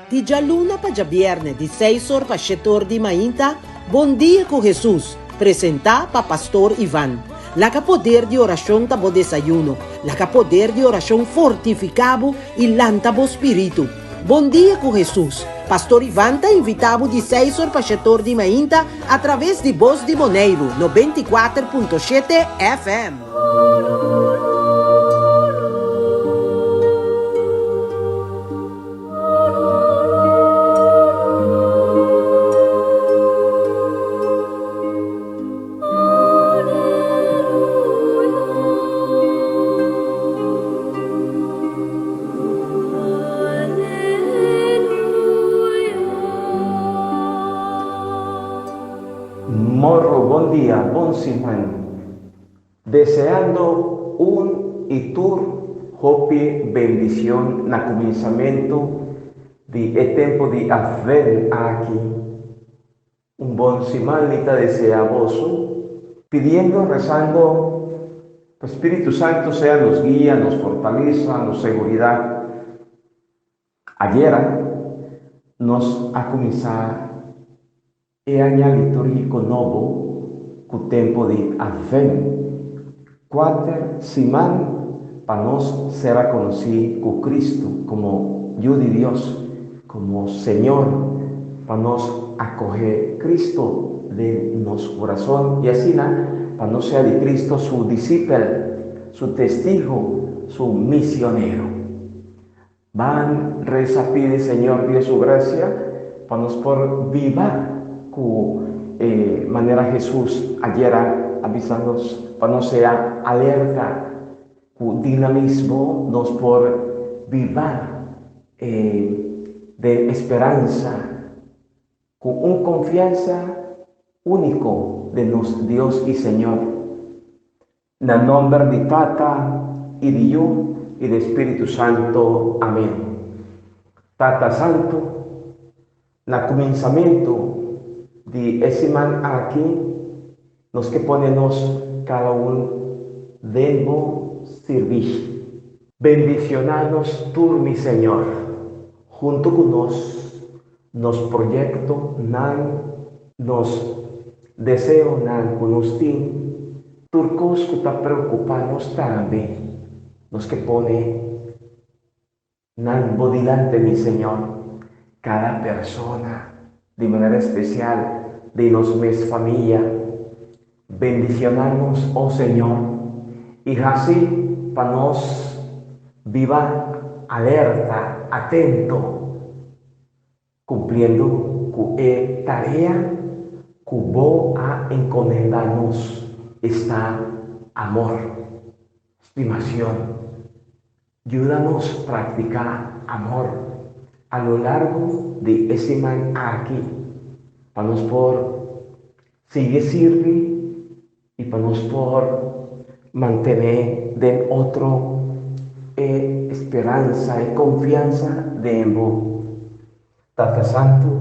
Di djaluna pa djabièrnè di seis or pa shete or di mainta, Bon Dia ku Hesus, presentá pa Pastor Ivan. Laga poder di orashon ta bo desayuno. Laga poder di orashon fortifiká bo i lanta bo spiritu. Bon Dia ku Hesus, Pastor Ivan ta invitá bo di seis or pa shete or di mainta atraves di Bos di Boneiru 94.7 FM. Morro bon dia bon siman. Deseando un y tur hopi bendicion na cuminsamentu di e tempo di Advent aki. Un bon siman mi ta desea boso, pidiendo, rezando pa Spiritu Santo sea nos guia, nos fortalesa, nos seguridad. Ayera nos a cuminsa E aña litúrgiko nobo ku tempu di Advent, kuater siman pa nos sera konosí ku Kristu komo Yu di Dios, komo Señor, pa nos akohé Kristu den nos kurason i asina pa nos sea di Kristu su disipel, su testigu, su misionero. Ban reza pidi Señor Dios su gracia pa nos por biba cu e manera Jesus ayer a bisa nos pa nos sea alerta cu dinamismo nos por biba den esperanza cu un confianza unico den nos Dios y Señor. Na nomber di Tata i di Yu i di Spiritu Santo. Amen. Tata Santu, na kuminsamentu di e siman aki nos ke pone nos kada un den bo sirbishi. Bendishoná nos tur mi Señor, huntu ku nos, nos proyektonan, nos deseonan ku nos tin, tur kos ku ta preokupá nos tambe, nos ke pone nan bo dilanti mi Señor, kada persona, di manera espesial di nos mes famia. Bendiciona nos, oh Señor, y haci pa nos biba alerta, atento, cumpliendo cu e tarea cu Bo a encomenda nos, esta amor, stimacion. Yuda nos practica amor a lo largo di e siman aki pa nos por sigui sirbi y pa nos por mantene den otro e speransa, e confiansa den Bo. Tata Santu,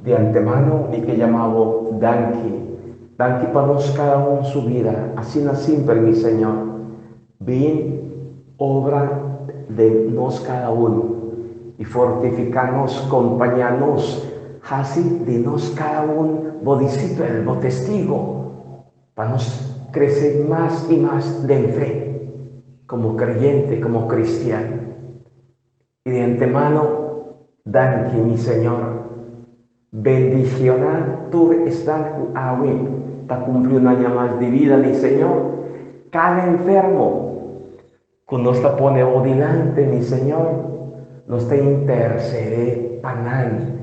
di antemano mi ke yama Bo danki. Danki pa nos kada un su bida asina simpel, mi Señor. Bin obra den nos kada un i fortifiká nos, kompañá nos, hasi di nos kada un Bo disipel, Bo testigo, pa nos krese mas i mas den fe, komo kreyente, komo kristian. I di antemano, danki, mi Señor. Bendicioná tur esnan ku awe ta kumpli un aña mas di bida, mi Señor. Kada enfermo ku nos ta pone bo dilanti, mi Señor, nos ta intercedé pa nan.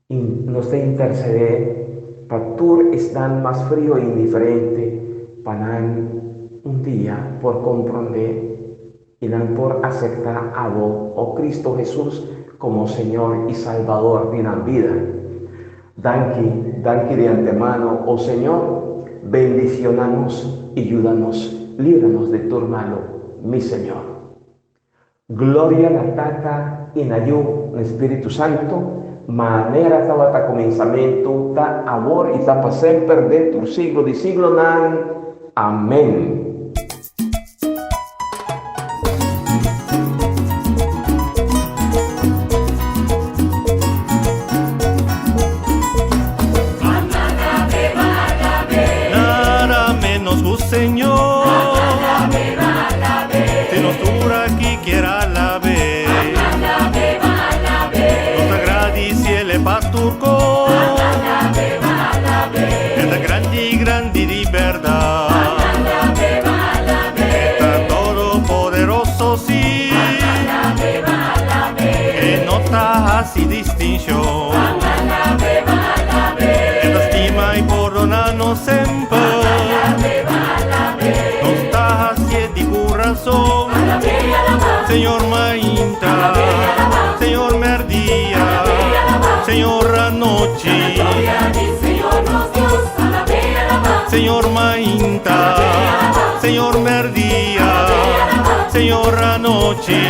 I nos ta intercedé pa tur esnan mas frio i indiferente, pa nan un dia por comprendé i nan por aceptá abo, o Cristo Jesús, como Señor i Salbador di nan bida. Danki, danki di antemano, o Señor, bendiciona nos i yuda nos, libra nos di tur malo, mi Señor. Gloria na Tata i na Yu na Spiritu Santu, manera tabata kuminsamentu, ta awor i ta pa semper den tur siglo di siglonan. Amen. ta hasi distinshon. E ta stima i pordoná nos semper. Nos ta hasié di kurason. Señor mainta, Señor mèrdia, Señor anochi. Señor mainta, Señor mèrdia, Señor anochi.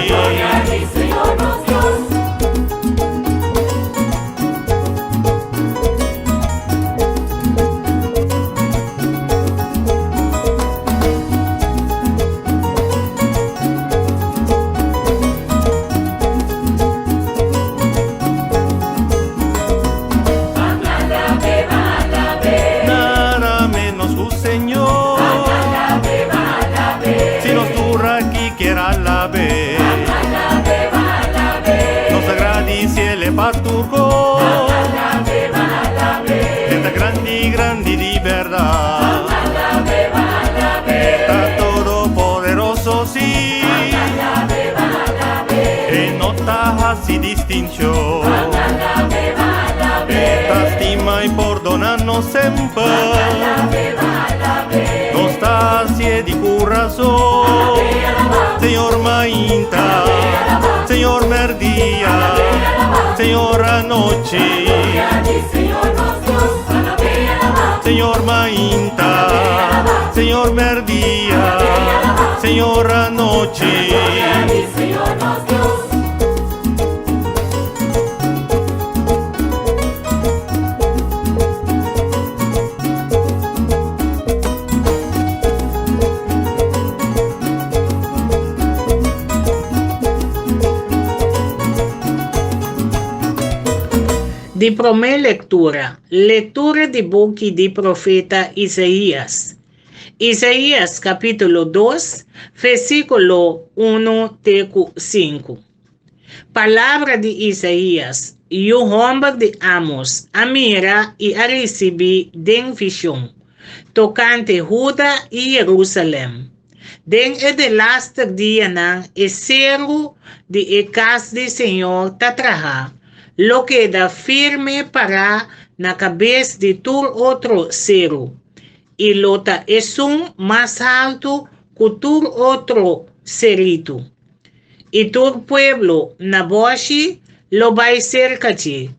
Nada menos ku Señor. Si nos tur aki kier alab'é. Nos ta gradisiel pa tur kos. E ta grandi, grandi di bèrdat. E ta todopoderoso, sí. E no ta hasi distinshon. E ta stima i pordona nos semper. Nos ta hasié di kurason. Señor mainta, Señor mèrdia, Señor anochi. Señor mainta, Señor mèrdia, Señor anochi. Di promé lektura, Lektura di buki di profeta Isaías. Isaías kapítulo dos, versíkulo unu te ku sinku. Palabra di Isaías, yu hòmber di Amos, a mira i a risibí den vishon, tokante Huda i Jerusalèm. Den e delaster dianan e seru di e kas di señor ta traha, lo keda firme pará na kabes di tur otro seru, i lo ta esun mas haltu ku tur otro seritu. I tur pueblo na bòshi lo bai serka dje.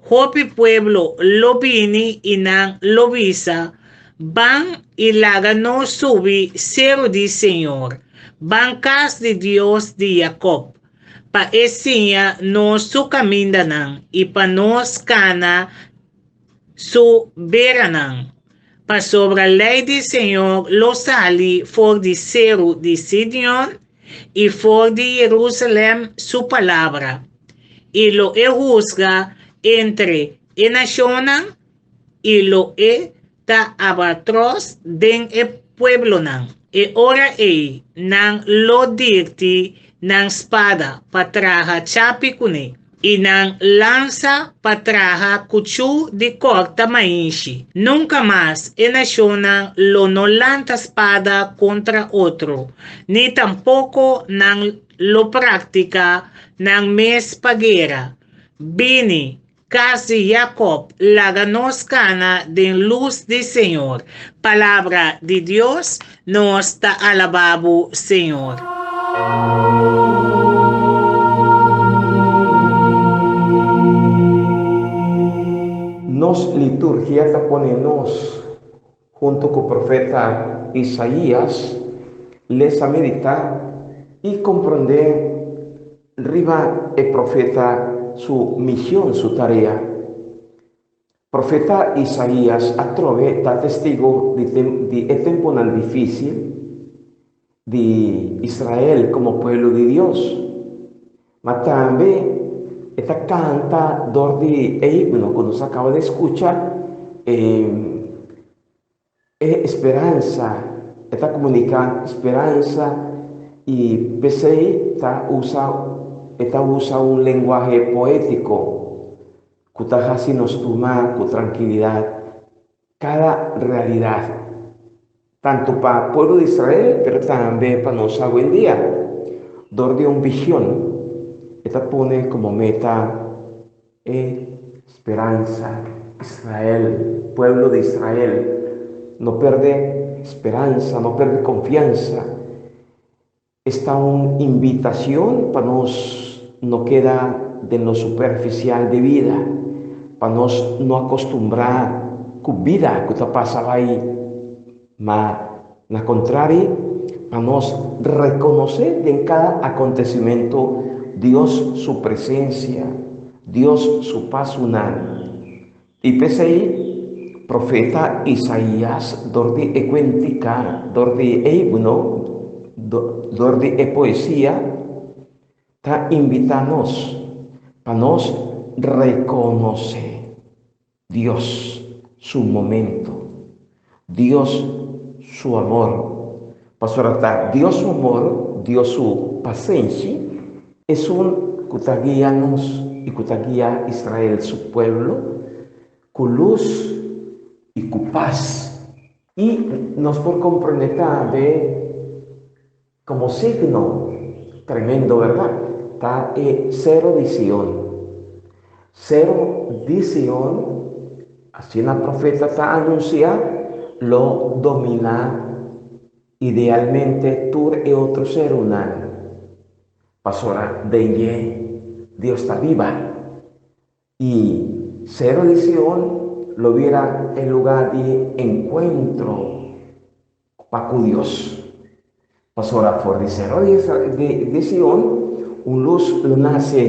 Hopi pueblo lo bini i nan lo bisa, Ban i laga nos subi seru di señor, ban kas di Dios di Jakòb, pa e siña nos su kamindanan i pa nos kana su beranan, pasobra lei di Señor lo sali for di seru di Sidion i for di Jerusalèm su palabra, i lo e husga entre e nashonnan i lo e ta abatros den e pueblonan. E ora ei nan lo dirti nan spada pa traha chapi kuné. I nan lansa pa traha kuchú di kòrta mainshi. Nunka mas e nashonnan lo no lanta spada kontra otro, ni tampoko nan lo praktiká nan mes pa guera. Bini, kas di Jakòb, laga nos kana den lus di señor. Palabra di Dios, Nos ta alabá bo, Señor. Nos liturgia ta pone nos hunto ku profeta Isaías lesa, meditá i komprondé riba e profeta su mision, su tarea. Profeta Isaías atrobe ta testigu di di e tempunan difísil di Israel komo pueblo di Dios. Ma tambe e ta kanta dor di e himno ku nos a kaba di skucha, e E speransa, e ta komuniká speransa i p'esei ta usa e ta usa un lenguahe poétiko ku ta hasi nos tuma ku trankilidat kada realidat, tantu pa pueblo di Israel pero tambe pa nos awendia. Dor di un vision e ta pone komo meta. E speransa, Israel, pueblo di Israel, no perde speransa, no perde confiansa. Esta un invitacion pa nos no keda den lo superficial di bida, pa nos no acostumbrá cu bida cu ta pasa bai, ma na contrari pa nos reconoce den cada acontecimento Dios su presencia, Dios su pasonan. I p'esei profeta Isaías dor di e kuentika, dor di e himno, dor di e poesia, ta invitá nos pa nos rekonosé Dios su momento, Dios su amor. Pasobra ta Dios su amor, Dios su pasenshi, esun ku ta guia nos i ku ta guia Israel su pueblo ku lus i ku pas. I nos por komprendé tambe komo signo tremendo, bèrdat? Ta e Sero di Sion. Sero di Sion, asina profeta ta anunsiá, lo dominá idealmente tur e otro serunan. Pasobra den dje Dios ta biba, i Sero di Sion lo bira e lugá di enkuentro pa ku Dios. Pasobra for di Sero di Sion un lus lo nase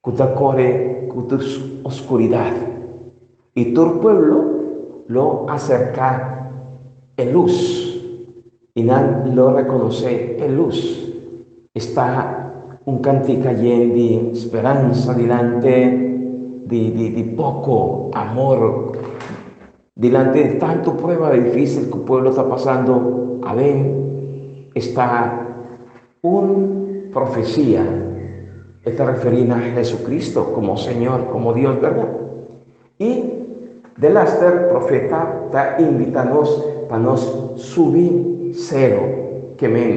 ku ta kore ku tur oskuridat, i tur pueblo lo aserká e lus, i nan lo rekonosé e lus. Esta un kantika yen di speransa dilanti di poko amor, dilanti di tantu prueba difísil ku pueblo ta pasando aden. Esta Un profesia e ta referí na Jesucristo komo Señor, komo Dios, bèrdat? I delaster profeta ta invitá nos pa nos subi sero, ke men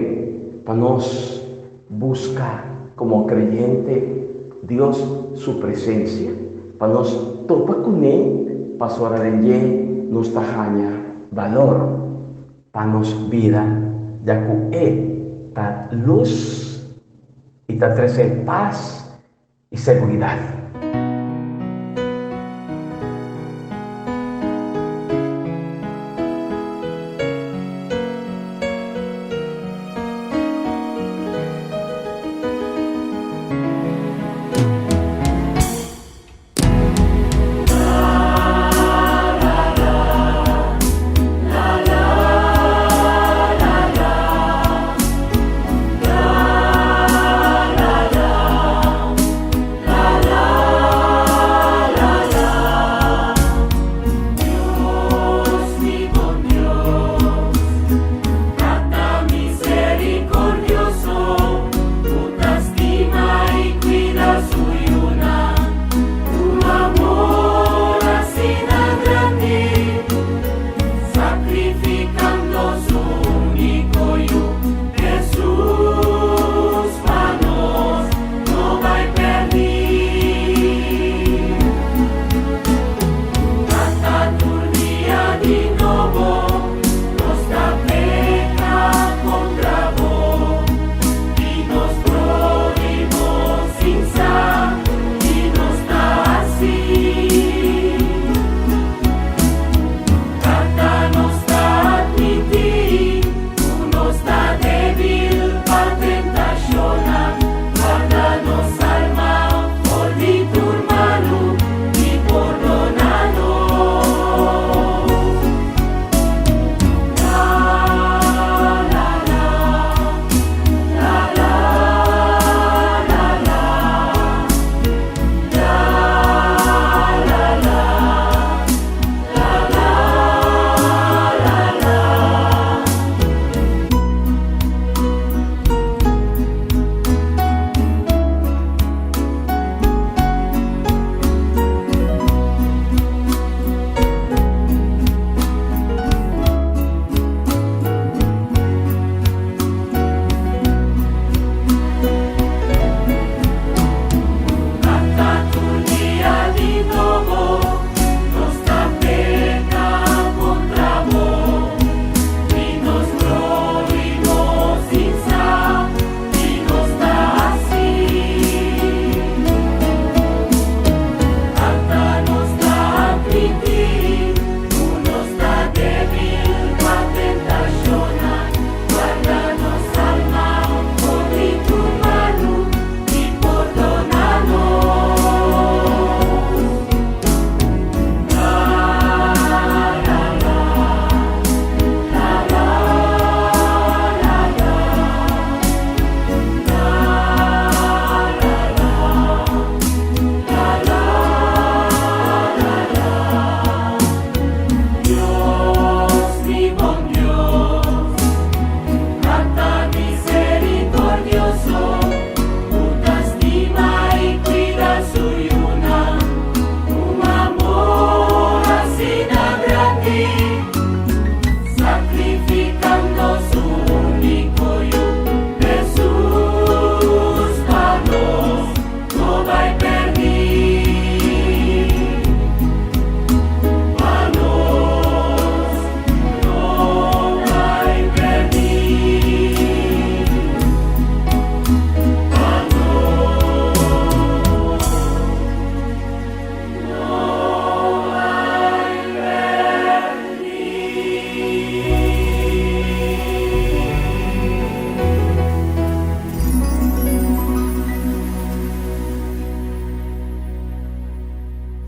pa nos buska komo kreyente Dios su presensia, pa nos topa kuné pasobra den dje nos ta haña balor. Pa nos bida, ya ku E ta lus i ta trese pas i seguridat.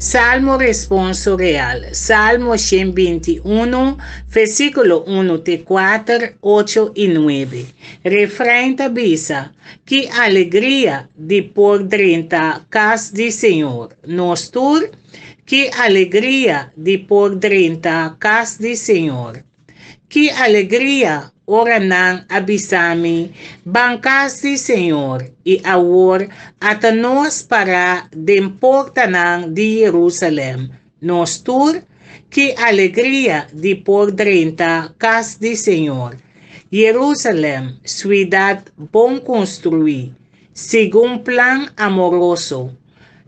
Salmo Responsorial, Salmo 121, versíkulo 1 te 4, 8 i 9. Refrain ta bisa, Ki alegria di por drenta kas di Señor! Nos tur, ki alegria di por drenta kas di Señor! Ki alegria ora nan a bisa mi, Ban kas di Señor! I awor ata nos pará den portanan di Jerusalèm, nos tur, ki alegria di por drenta kas di Señor! Jerusalèm, suidat bon konstruí, segun plan amoroso,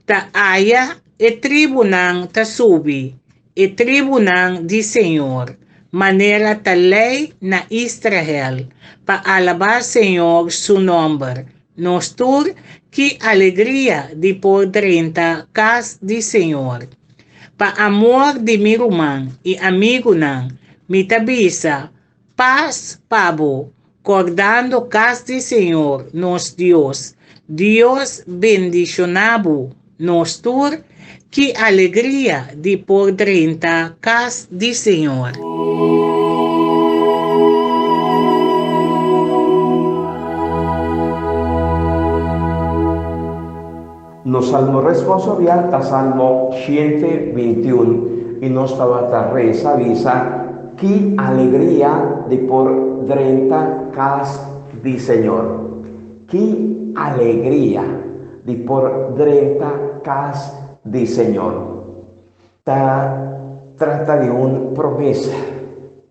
ta aya e tribunan ta subi, E tribunan di Señor, manera ta lei na Israel, pa alabá Señor su nòmber. Nos tur, ki alegria di por drenta kas di Señor! Pa amor di mi ruman i amigunan, mi ta bisa, Pas pa bo, kòrdando kas di Señor nos Dios. Dios bendishoná bo, nos tur, ki alegria di por drenta kas di Señor. Nos salmo responsorial ta Salmo 121 i nos tabata resa bisa, Ki alegria di por drenta kas di Señor! Ki alegria di por drenta kas di Señor! Ta trata di un promesa,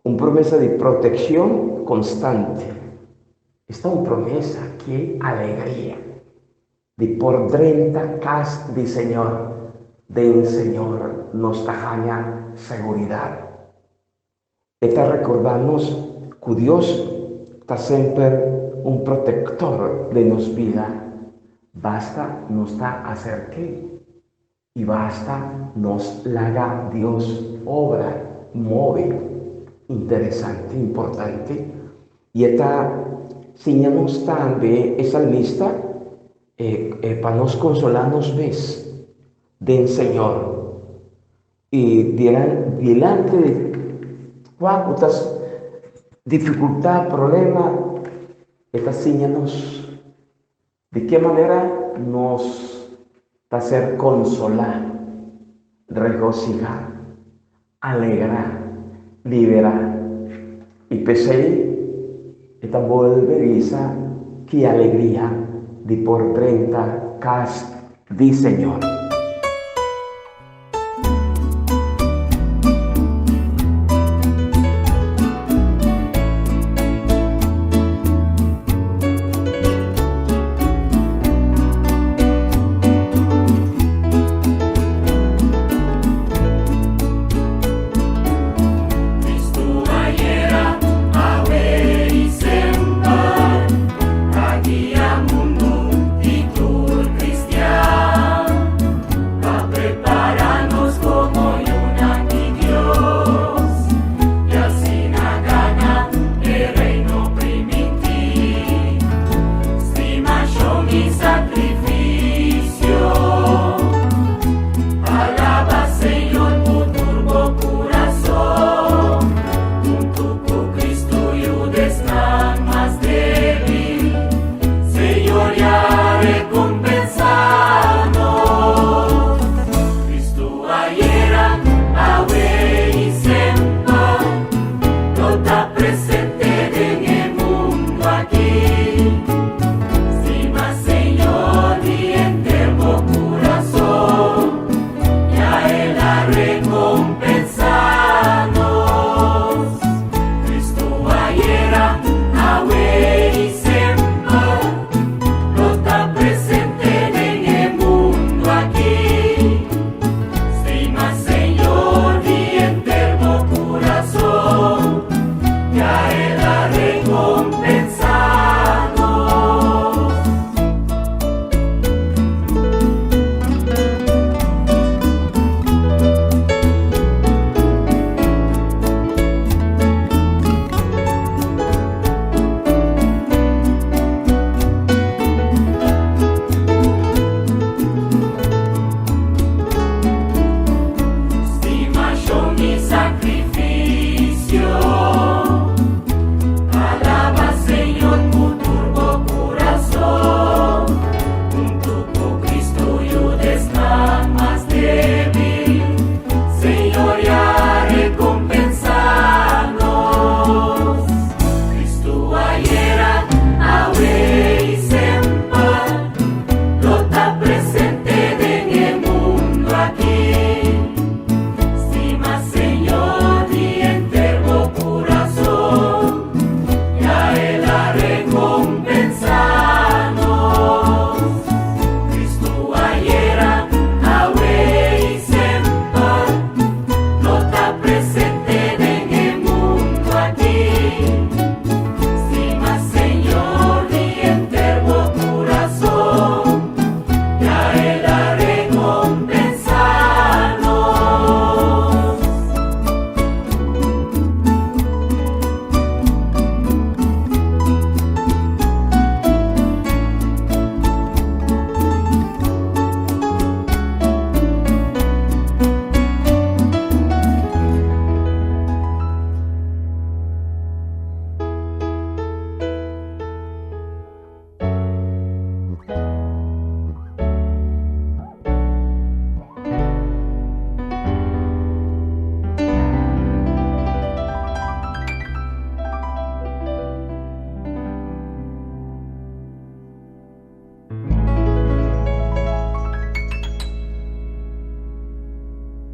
un promesa di protekshon konstante. Esta un promesa, ki alegria! Di por drenta kas di Señor, den Señor nos ta haña seguridat. E ta rekordá nos ku Dios ta semper un protektor den nos bida, basta nos ta aserk'é i basta nos laga Dios obra, move. Interesante, importante. I e ta siña nos tambe, e salmista, e pa nos konsolá nos mes den Señor i dilanti di kua ku ta difikultat, problema, e ta siña nos di ke manera nos ta ser konsolá, regosihá, alegrá, liberá. I p'esei e ta bolbe bisa ki alegria di por drenta kas di Señor.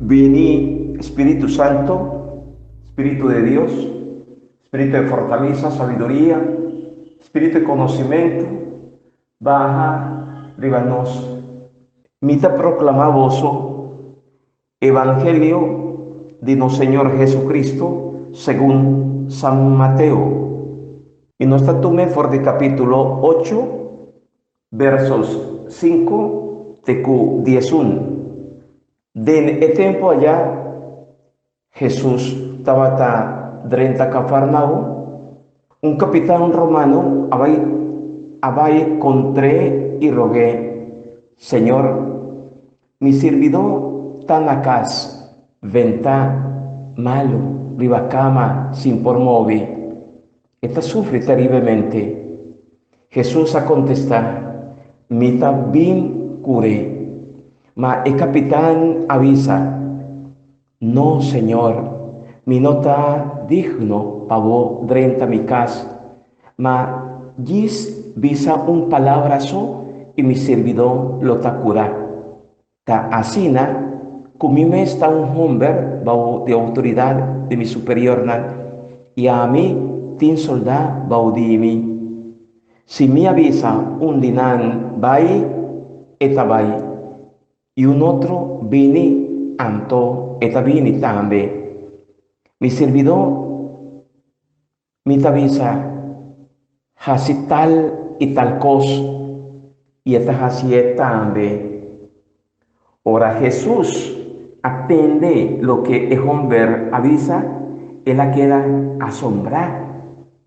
Bini Spiritu Santo, Spiritu de Dios, Spiritu de fortaleza, sabiduria, Spiritu de conocimento, baha riba nos. Mi ta proclama boso Evangelio di nos Señor Jesucristo segun San Mateo. Y nos ta tume for di capitulo 8, versos 5 te cu 11. Den e tempo aya Hesus tabata drenta Kafarnao, un kapitan romano a bai a bai kontr'é i rog'é, Señor, mi sirbidó ta na kas, ventá malu riba kama sin por move. E ta sufri teriblemente. Hesus a kontestá, Mi ta bin kur'é. Ma e kapitan a bisa, No, Señor, mi no ta digno pa bo drenta mi kas, ma djis bisa un palabra so i mi sirbidó lo ta kurá. Ta asina ku mi mes ta un homber bou di outoridat di mi superiornan, i ami tin soldá bou di mi. Si mi a bisa un di nan, Bai, e ta bai, i un otro, Bini, anto e ta bini tambe. Mi sirbidó Mi ta bisa, Hasi tal i tal kos, i e ta hasié tambe. Ora Hesus a tende loke e hòmber a bisa, el a keda asombrá,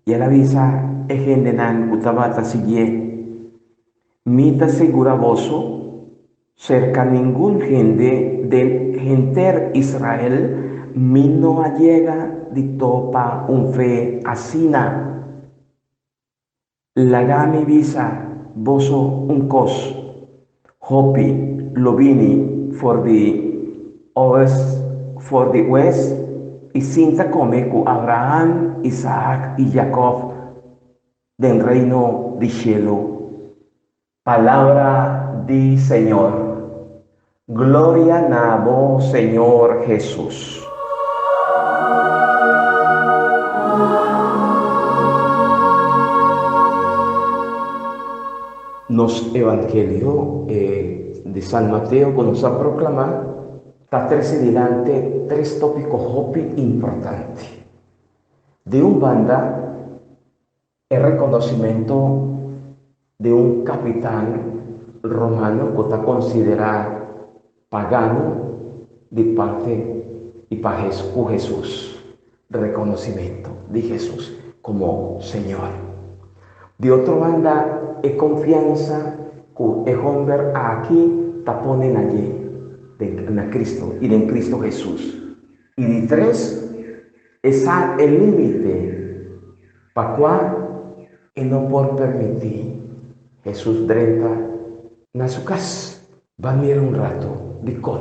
i el a bisa e hendenan ku tabata siguié, Mi ta sigurá boso, serka ningun hende den henter Israel mi no a yega di topa un fe asina. Laga mi bisa boso un kos, hopi lo bini for di oest, for di west i sinta kome ku Abraham, Isaak i Jakòb den Reino di shelu. Palabra di Señor. Gloria na bo Señor Hesus. Nos Evangelio di San Mateo ku nos a proklama ta trese dilanti tres topiko hopi importante. Di un banda, E reconocimento di un capitan romano cu ta considera pagano di parte y pa cu Jesus. Reconocimento di Jesus como Señor. Di otro banda e confiansa cu e homber aki ta pone na dje, den na Cristo y den Cristo Jesus. Y di tres, E sa e límite pa kua e no por permití Hesus drenta na su kas. Ban mira un ratu dikon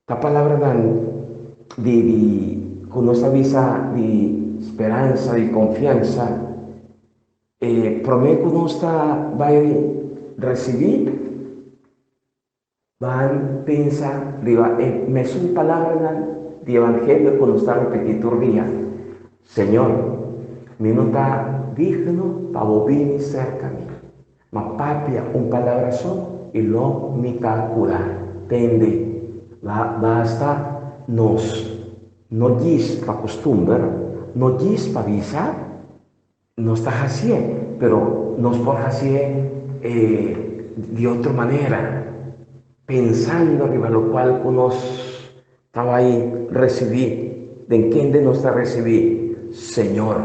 ta palabranan di di ku nos ta bisa di speransa, di konfiansa, e promé ku nos ta bai risibí. Ban pensa riba e mesun palabranan di evangelio ku nos ta ripití tur dia, Señor, mi no ta digno pa bo bini serka mi, ma papia un palabra so i lo mi ta kurá. Tende, basta nos no djis pa kustumber, no djis pa bisa, Nos ta hacié, pero nos por hacié di otro manera, pensando riba locual cu nos ta bay recibi, den kende nos ta recibi, Señor.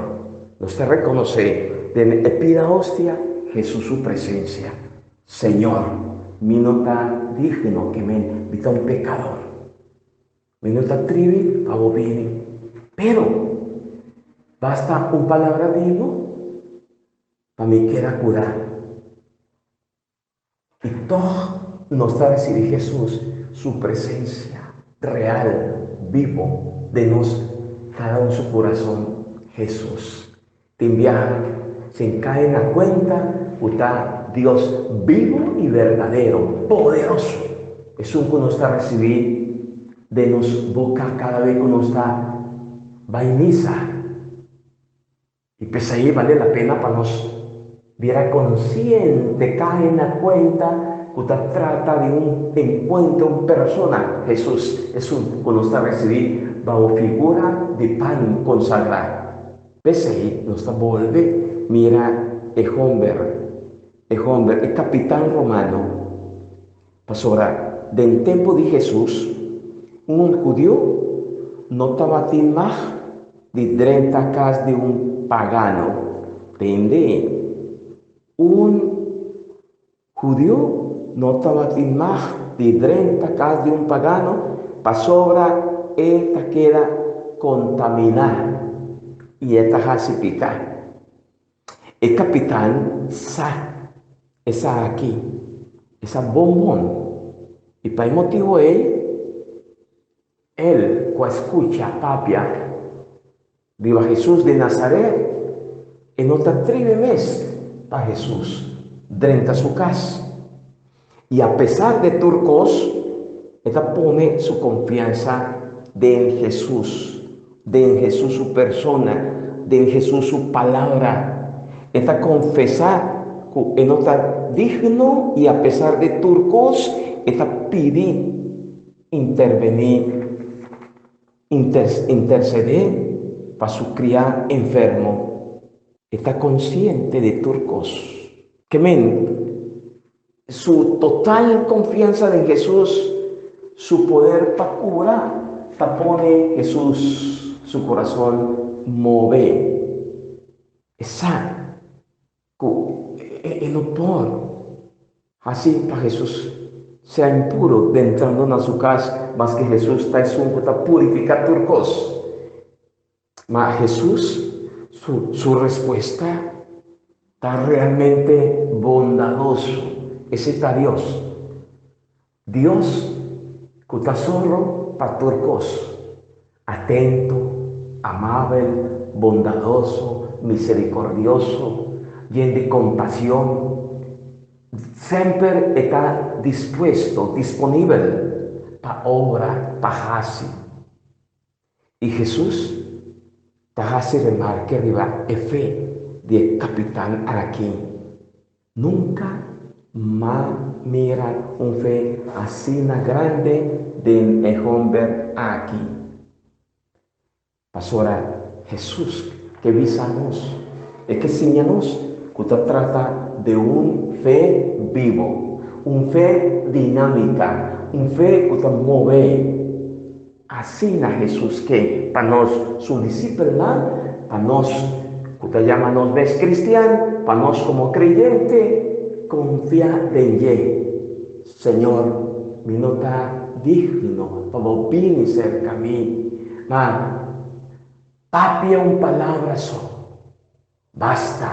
Nos ta reconoce den e pida hostia Jesus su presencia. Señor, mi no ta digno ke men, mi ta un pecador. Mi no ta tribi pa bo bini. Pero, basta un palabra di bo pa mi keda kurá. I tòg nos ta risibí Hesus su presensia real, bibo den nos kada un su kurason. Hesus tin biaha sin kai na kuenta ku ta Dios bibo i berdadero, poderoso, esun ku nos ta risibí. den nos boka kada be ku nos ta bai misa. I p'esei bale la pena pa nos bira konsiente, kai na kuenta ku ta trata di un enkuentro, un persona, Hesus, esun ku nos ta risibí bao figura di pan konsagrá. P'esei nos ta bolbe mira e homber, e homber, e kapitan romano, pasobra den tempu di Hesus un hudiu no tabatin mag di drenta kas di un pagano. Tende, un hudiu no tabatin mag di drenta kas di un pagano pasobra e ta keda kontaminá i e ta hasi piká. E kapitan sa esaki, e sa bon bon, i pa e motibu ei el ku a skucha papia riba Hesus di Nazaret, e no ta tribi mes pa Hesus drenta su kas. I apesar de tur kos, e ta pone su konfiansa den Hesus, den Hesus su persona, den Hesus su palabra. E ta konfesá ku e no ta digno i apesar de tur kos, e ta pidi intervení, intersedé pa su kriá enfermo. E ta konsiente di tur kos. Ke men, su total konfiansa den Hesus, su poder pa kura, ta pone Hesus su kurason move. E sa ku e no por hasi pa Hesus sea impuro dentrando na su kas, maske Hesus ta esun ku ta purifiká tur kos. Ma Hesus su su respuesta ta realmente bondadoso. Esei ta Dios. Dios ku ta solo pa tur kos, atento, amabel, bondadoso, miserikordioso, yen di kompasion. Semper e ta dispuesto, disponibel pa obra, pa hasi. I Hesus ta hasi remarke riba e fe di e kapitan aki. Nunka m'a mira un fe asina grande den e hòmber aki. Pasobra Hesus ke bisa nos, e ke siña nos ku ta trata di un fe bibo, un fe dinámika, un fe ku ta move. Asina Hesus ke pa nos su disipelnan, pa nos ku ta yama nos mes kristian, pa nos komo kreyente, konfia den dje. Señor, mi no ta digno pa bo bini serka mi, ma papia un palabra so, basta,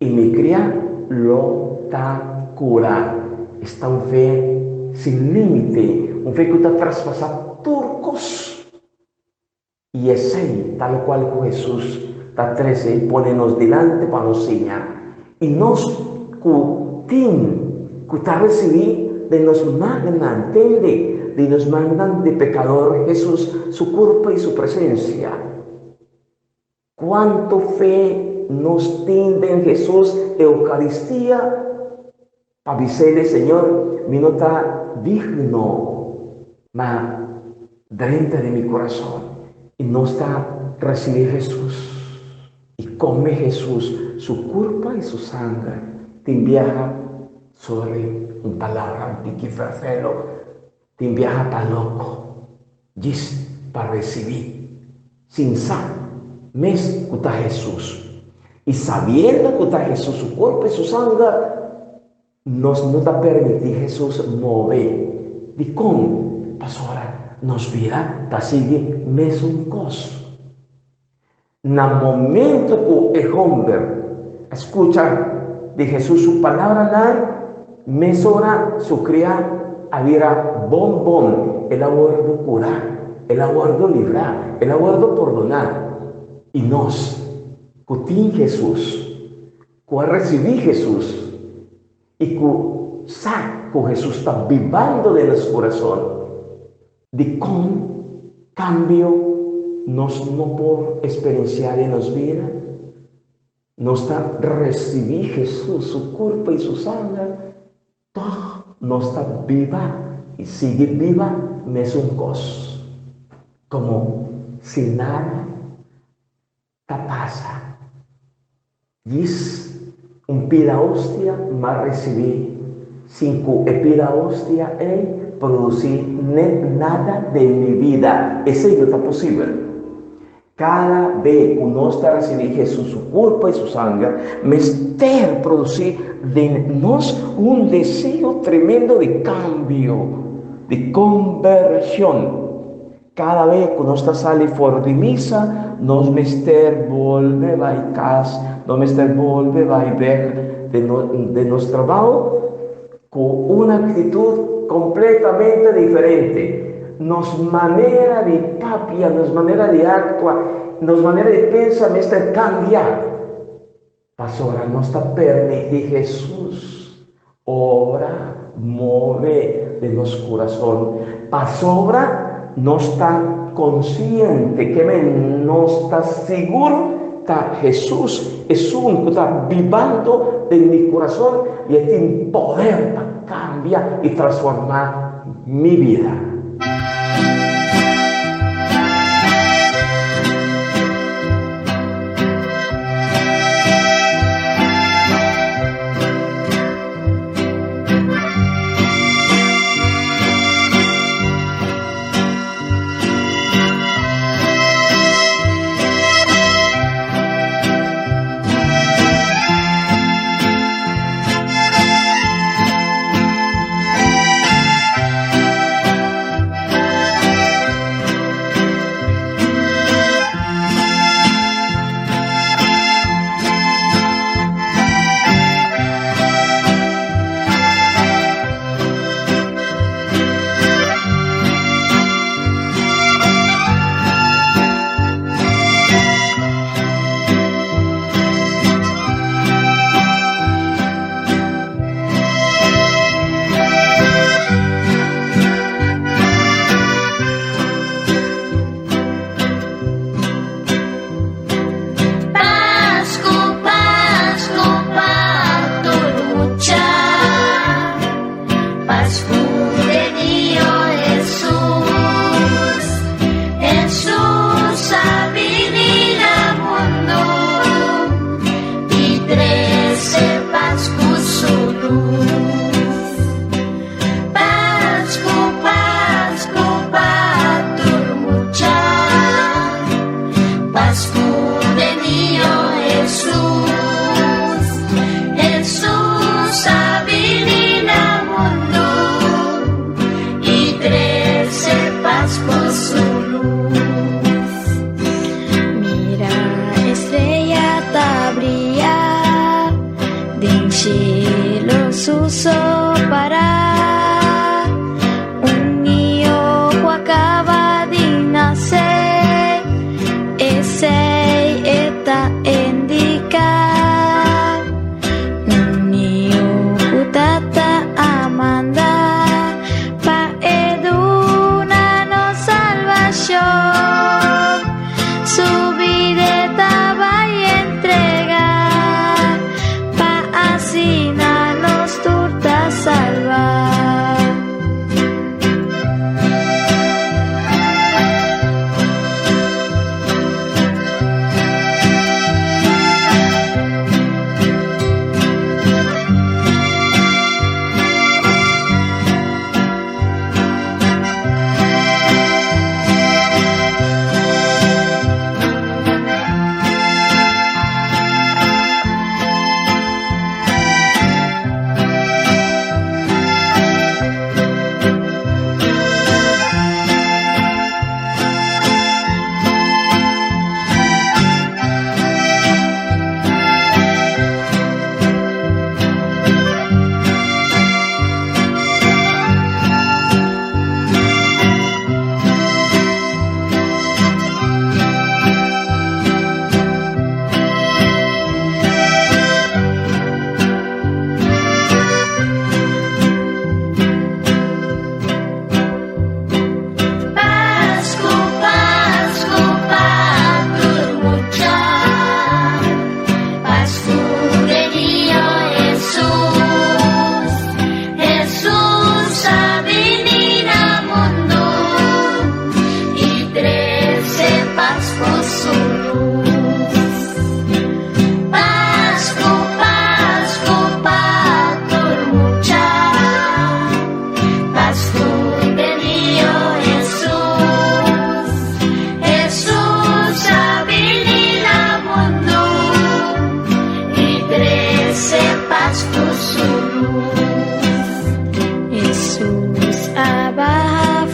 i mi kria lo ta kura. Esta un fe sin límite, un fe ku ta traspasá tur kos. I esei ta lokual ku Hesus ta trese i pone nos dilanti pa nos siña. I nos ku tin ku ta risibí den nos mannan, tende, den nos mannan di pekador Hesus su kurpa i su presensia. Cuanto fe nos tin den Hesus Eucaristia pa bisele Señor mi no ta digno ma drenta den mi corazon y nos ta recibi Hesus y come Hesus su curpa y su sangre tin biaha sorry un palabra un tiki ferfelo tin biaha pa loco. Djis pa risibí, sin sa mes ku ta Hesus. I sabiendo ku ta Hesus su kuerpo i su sanger, nos no ta permití Hesus move. Dikon? Pasobra nos bida ta sigui mesun kos. Na momento ku e hòmber a skucha di Hesus su palabranan, mesora su kriá a bira bon bon, el a wòrdu kurá, el a wòrdu librá, el a wòrdu pordoná. I nos ku tin Hesus, ku a risibí Hesus i ku sa ku Hesus ta bibando den nos kurason, Dikon kambio nos no por eksperensiá den nos bida? Nos ta risibí Hesus su kurpa i su sanger, tòg nos ta biba i sigui biba mesun kos, komo si nada ta pasa. Djis un pida hostia m'a risibí sin ku e pida hostia ei produsí net nada den mi bida. Esei no ta posibel. Kada be ku nos ta risibí Hesus su kurpa i su sanger, mester produsí den nos un deseo tremendo di kambio, di kombershon. Kada be ku nos ta sali for di misa, nos mester bolbe bai kas, nos mester bolbe bai bek den den nos trabou ku un aktitut kompletamente diferente. Nos manera di papia, nos manera di aktua, nos manera di pensa mester kambia. Pasobra nos ta permití Hesus obra, move den nos kurason. Pasobra nos ta konsiente, ke men nos ta sigur ta Hesus esun ku ta bibando den mi kurason i e tin poder pa kambia i transformá mi bida.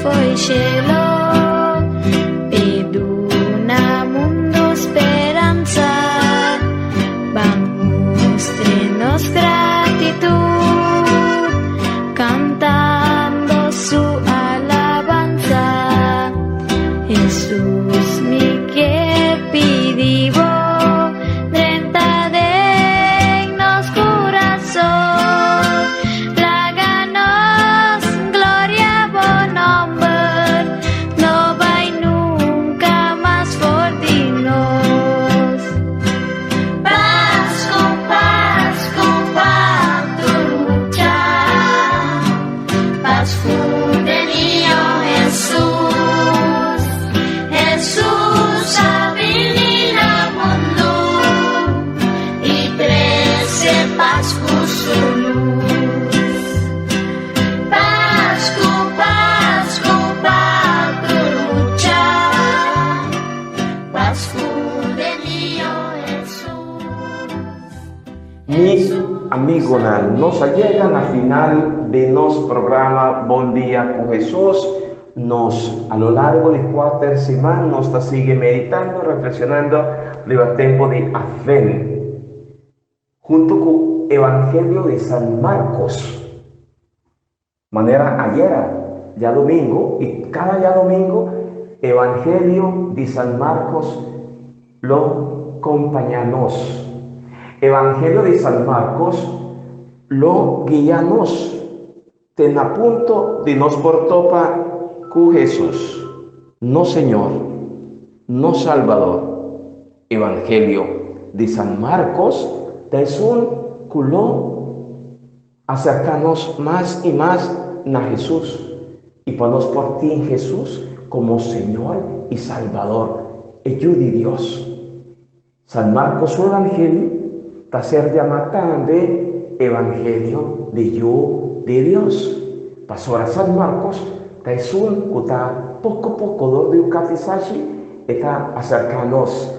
Foi cielo Pe duna mundo speransa Ban mustra nos gratitud Cantando su alabansa Hesus mi kier pidi bo Drenta den nos curason Laga nos gloria bo nomber No bai nunca mas for di nos. Pascu, Pascu pa tur mucha Pascu de Niño Hesus Hesus a bini na mundu I trese Pascu su lus Pascu, Pascu pa tur mucha Pascu de Niño Hesus. Mi amigonan, nos a yega na final di nos programa Bon Dia cu Hesus. Nos, a lo largo di cuater siman, nos ta sigui meditando, reflexionando riba tempo di Advent, hunto cu Evangelio di San Marcos. Manera ayera, djadomingo, i kada djadomingo, Evangelio di San Marcos lo kompañá nos. Evangelio di San Marcos lo guia nos te na punto di nos por topa ku Hesus, nos Señor, nos Salbador. Evangelio di San Marcos ta esun ku lo Aserká nos mas i mas na Hesus i pa nos por tin Hesus komo Señor i Salbador, e Yu di Dios. San Marko su Evangelio ta ser yamá tambe Evangelio di Yu di Dios, pasobra San Markos ta esun ku ta poko poko dor di un katisashi e ta aserká nos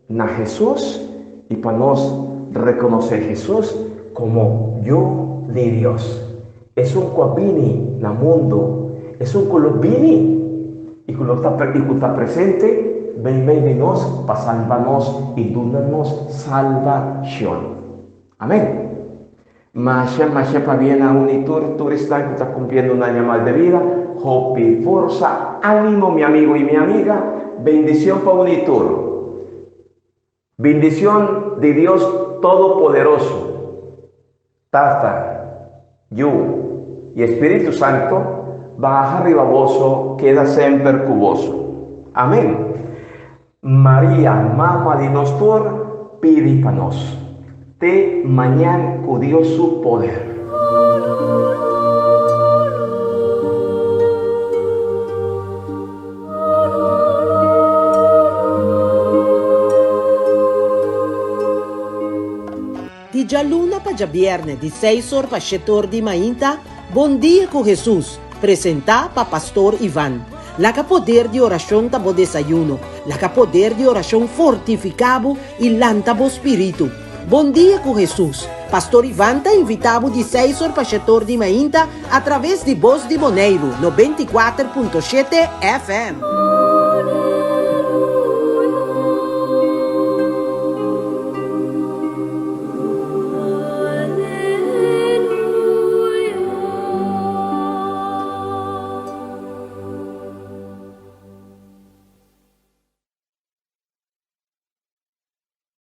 na Hesus i pa nos rekonosé Hesus komo Yu di Dios, esun ku a bini na mundu, esun ku lo bini i ku lo ta i ku ta presente meimei di nos pa salba nos i duna nos salbashon. Amen. Masha masha pabia na un i tur tur esnan ku ta kumpliendo un aña mas de bida, hopi forsa, animo mi amigo i mi amiga, bendicion pa un i tur. Bendicion di Dios Todopoderoso, Tata, Yu i Espiritu Santo baha riba boso keda semper ku boso. Amen. Maria, Mama di nos tur, pidi pa nos. Te mañan ku Dios su poder. Di djaluna pa djabierne di seis or pa shete or di mainta, Bon Dia ku Hesus, presentá pa Pastor Ivan. Laga poder di orashon ta bo desayuno, laga poder di orashon fortifiká bo i lanta bo spiritu. Bon Dia ku Hesus, Pastor Ivan ta invitá bo di seis or pa shete or di mainta atraves di Bos di Boneiru, 94.7 FM.